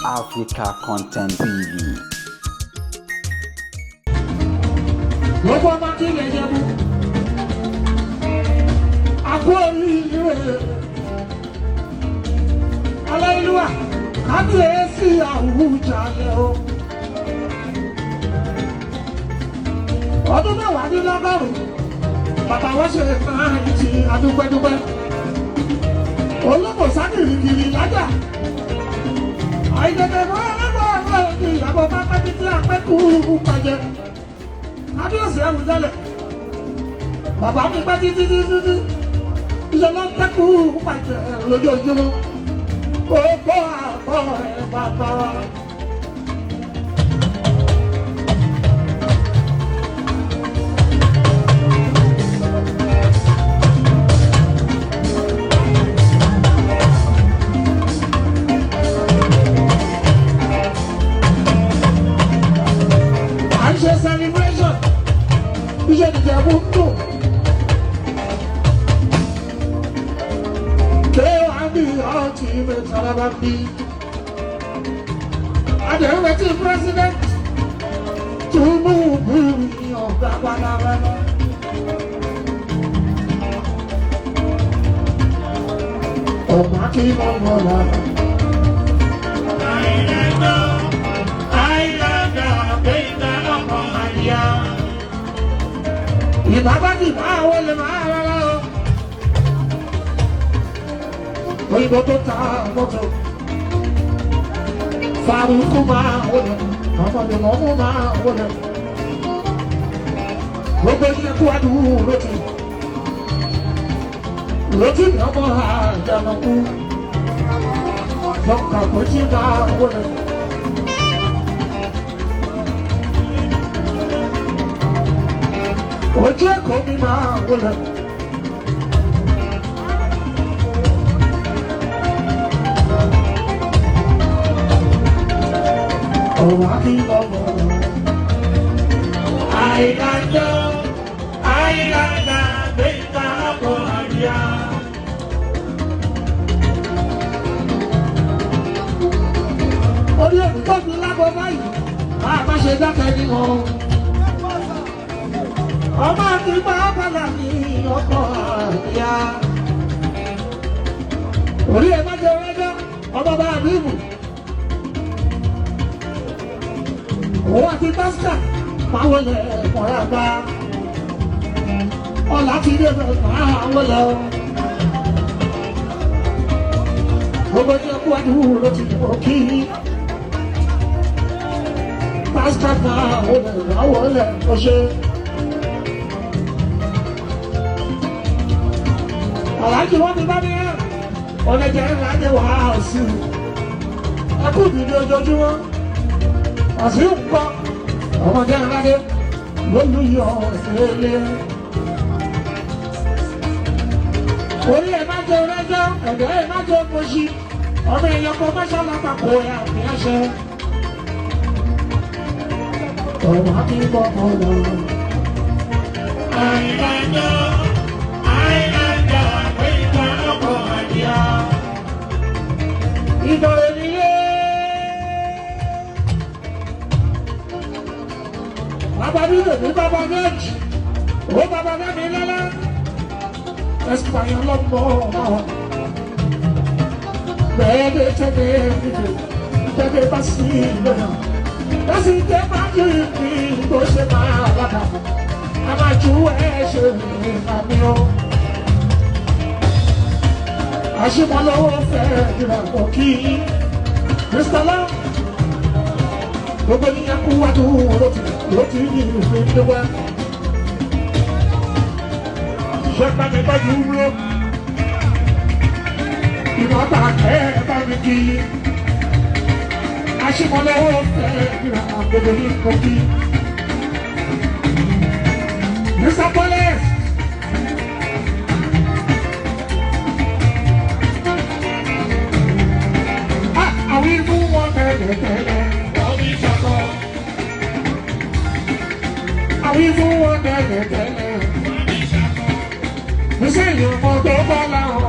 Africa Content TV. Gbogbo ọmọ tí lè jẹbu. Àkú oríire. Aláìlúwà, kábíyèsí Àwùjalẹ̀ o. Ọdún 90, bàbá wa ṣe máa ń ti adúpẹ́dúpẹ́. Olóko sákìrìkìrì lájà. Àìdẹ̀dẹ̀ mọ́ ẹlẹ́gbọ̀n ọ̀rọ̀ ìyàbọ̀ bá pẹ́ títí àpẹ́kù pàjẹ́. Kábíyèsí Àwùjalẹ̀. Bàbá mi pẹ́ títí títí tí. Ìṣẹ̀lẹ̀ ń tẹ́kù pàjẹ́ lójoojúmọ́. Gbogbo àbọ̀ ẹ̀ bàbá wa. À ń ṣe celebration. Iṣẹ́ ìjẹ̀bú ń dùn. K1 Ultimate sábà bí. Adéhùn retí president Tinubu ní ọ̀gá pátápátá. Ọ̀pá kí wọ́n mọ̀ lára. Ìbábá ti máa wọlé máa rárá o. Òyìnbó tó ta mọ́tò. Faruku máa wọlé. Ọmọdé mọ́mú máa wọlé. Gbogbo yẹn kú àdúró lótì. Lótì ní ọmọ àjànàkú. Lọ́kà kò tí máa wọlé. Ojú ẹ̀kọ́ mi máa wọlé. Ọ̀rọ̀ á kí lọ́mọ. Àìláńdó, àìláńdà, gbẹ̀ngà ọkọ̀ àríyá. Orí èmi tó fi lágbo báyìí, máa má ṣe dákẹ́ ní wọn. Ọmọ àti máa bàlà ní ọkọ̀ àríyá. Orí ẹ̀ má jẹ rẹ́jọ́, ọmọ bá mi mú. Òun àti pásítà máa wọlé mọ̀ra gbá. Ọ̀là ti dé bẹ̀ máa wọlé o. Gbogbo ní ẹkú àdúgbò ló ti mọ̀ kí. Pásítà máa wọlé máa wọlé ọṣẹ. Àlàájì wọ́n mi bá mi rẹ̀. Ọ̀nẹ́jẹ̀ ńlá ni wàá sí i. Ẹkú ìdílé ojoojúmọ́. Àti nǹkan ọmọdé ńláde lólùyọ̀ ìrẹ̀lẹ̀. Orí ẹ̀ má jẹ rẹ́jọ́, ẹ̀dẹ̀ ẹ̀ má jẹ mọ̀ṣí. Ọmọ èèyàn kò má ṣàlàpà kò yà ní àṣẹ. Ọmọ àti bọ́mọ lọ. Àìláńdó, àìláńdà, gbẹ̀ngà ọkọ̀ àríyá. Ìbọ̀rẹ̀ nílé. Bàbá mi lè ní bàbá méjì, ó bàbá mẹ́mi lọ́lá. Ẹ̀sìpàyàn lọ́mọ ọmọ. Bẹ́ẹ̀ ni tẹ́lẹ̀ ìdè, tẹ́lẹ̀ bá sí ìlú náà. Bá sì jẹ́ máa ju ìpín bó ṣe máa lábà. A máa ju ẹ̀ ṣe ìrìnàmí o. Àṣemọ́lọ́wọ́ fẹ́ ìrànwọ́ kí. Mr. Love, gbogbo ní ẹkú wájú ló ti ní ìfẹ́ níwá. Ṣé bá mi bá dúró? Ìmọ̀ bá kẹ́ ẹ bá mi kí. Àṣemọ́lọ́wọ́ fẹ́ ìrànwọ́ gbogbo ní kò kí. Mr. Police. Ah, àwọn imú wọn tẹ́lẹ̀ tẹ́lẹ̀. Omi ṣọkọ, Àwọn imú wọn tẹ́lẹ̀ tẹ́lẹ̀. omi ṣọkọ, Níṣẹ́ ìyọ̀mọ̀ tó bá láwọn.